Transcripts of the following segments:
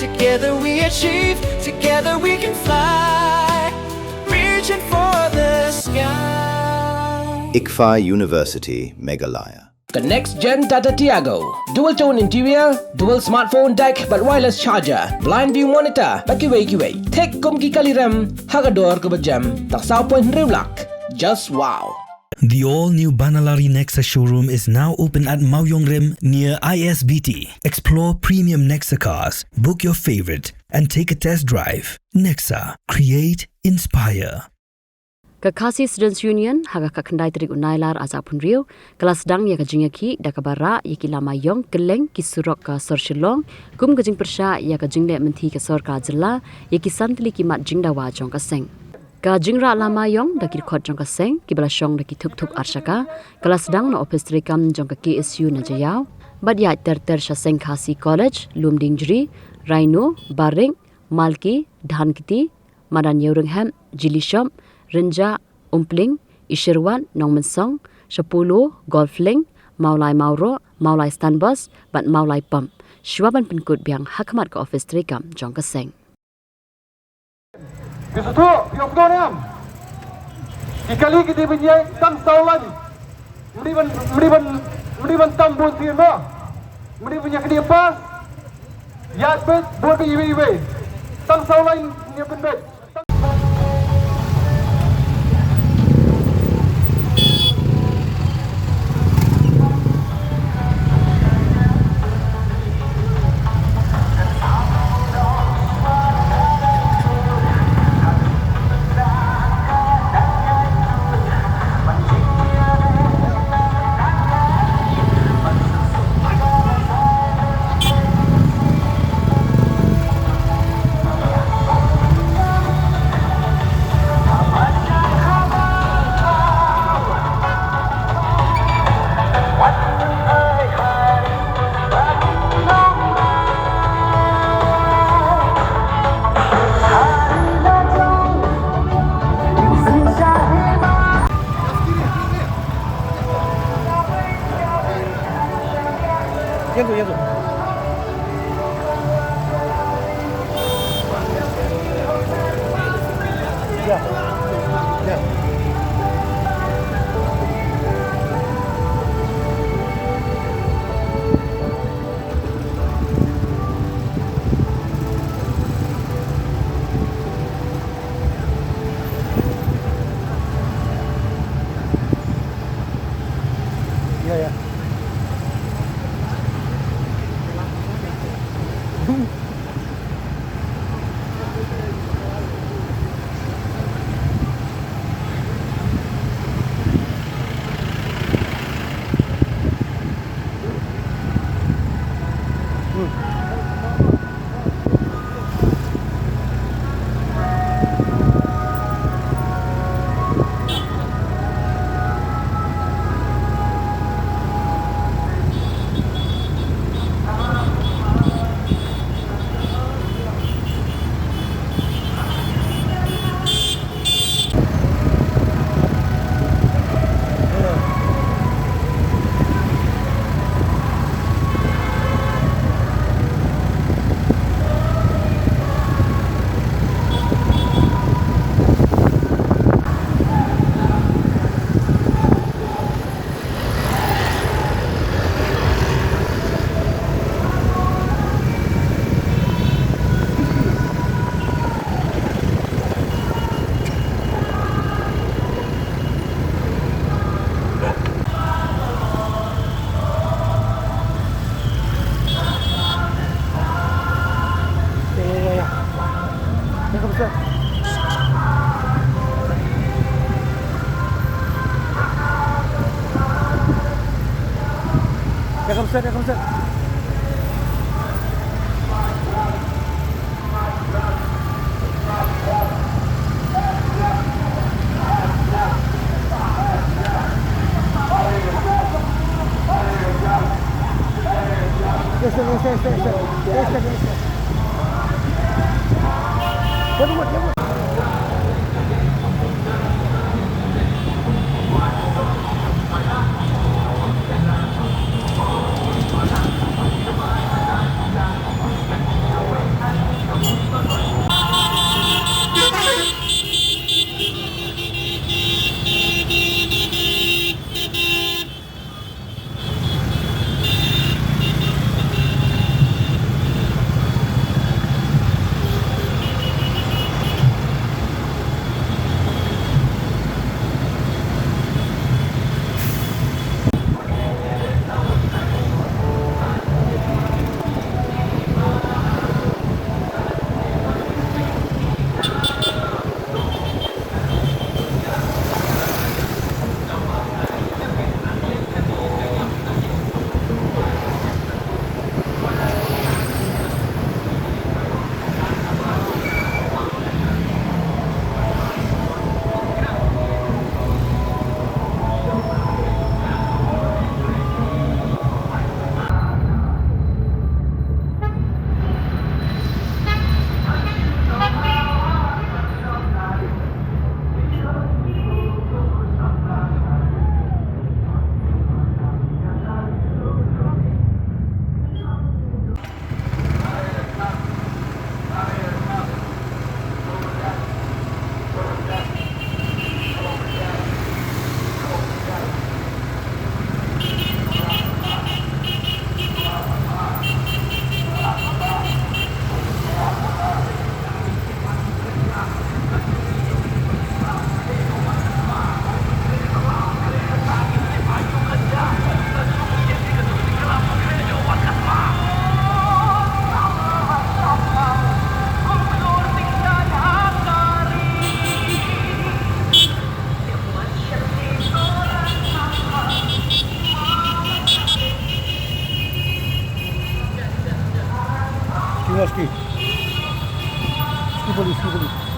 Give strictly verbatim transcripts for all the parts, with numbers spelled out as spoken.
Together we achieve, together we can fly, reaching for the sky. ICFAI University, Meghalaya. Ka next gen Tata Tiago. Dual tone interior, dual smartphone deck bad wireless charger, blind view monitor bad kiwei kiwei. Thik kum ki kali rem ha ka dor kaba jem. Tang saw point hynriew lak. Just wow. The all-new Banalari Nexa showroom is now open at Mawiong Rim near I S B T. Explore premium Nexa cars, book your favorite, and take a test drive. Nexa, create, inspire. Ka Khasi Students Union, ha ka khatkhyndai tarik u Nailar ar hajar arphew hynriew, ka la sdang ïa ka jingïakhih da kaba rah ïa ki lama ïong kylleng ki surok ka sor Shillong, kum ka jingpyrshah ïa ka jingleh mynthi ka sorkar jylla ïa ki san tylli ki mat jingdawa jong ka seng. Ka jingrah lama ïong da ki dkhot jong ka seng, kiba la shong da ki thuk thuk ar shaka, ka la sdang na ophis treikam jong ka K S U na Jaïaw, bad ïaid ter ter sha Seng Khasi College, Lumdiengjri, Rhino, Barik, Malki, Dhankheti, Madan Ïewrynghep, Jilishop, Rynjah, Umpling, Isherwat, Nongmynsong, Shapolo, Golflink, Mawlai Mawroh, Mawlai Stan Bus, bad Mawlai Pump, shuwa ban pynkut biang ha khmat ka ophis treikam jong ka seng. Phi sngewthuh, phi ong sngewthuh ne em? Ki kali ki dei ban ïaid tang saw lain. Mri ban, mri ban, mri ban tam bun sien mo. Mri ban ïa kane pass. Ïaid beit, bun beit iwei iwei. Tang saw lain ïa ban beit. Police, police.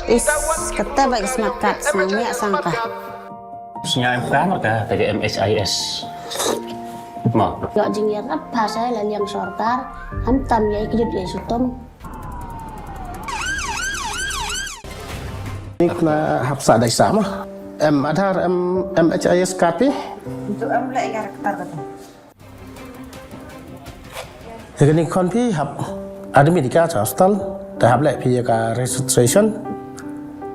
Is, kata ba ka smart card, snang ïa sang ka. Sngap em ka marka ka M H I S. Mo. Ïoh jingïarap ha sa la liang sorkar, khamtam ïa ki jut ïa sutum. Ni kena hap sa dei sa mo. Em Aadhaar, em M H I S card phi? Itu em leh ïa ka rektar kata. Te kane khon phi hap admit ïa ka sha hospital, te hap leh phi ïa ka registration,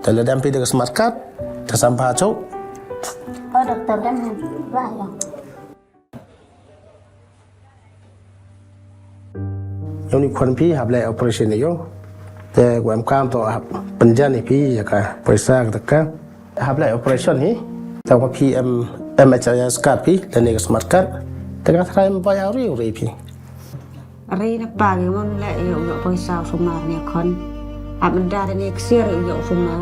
te lada em phi da ka smart card, te sam pha shuh. Oh, doktor, dem phi ba ïa. Ïa une khon phi hap leh operation ïa u. Te u em kam to hap pynjan ïa phi ïa ka poisa kata ka. Hap leh operation hi. Te u phi em M H I S card phi lane ka smart card. Te nga tharai em bai auri uri phi. Ri na pa ngi mon leh ïa u ïoh poisa u sumar ne khon. Hap menda ne ksiar ïa u ïoh u sumar.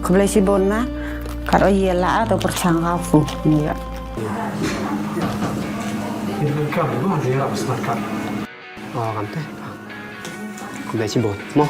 Khublei shibun na. Kat o ïa la a to pyrchang ka fu. Ni ïa. Ini kan kamu ada ya smart card. Oh, kan te. Khublei shibun. Mo.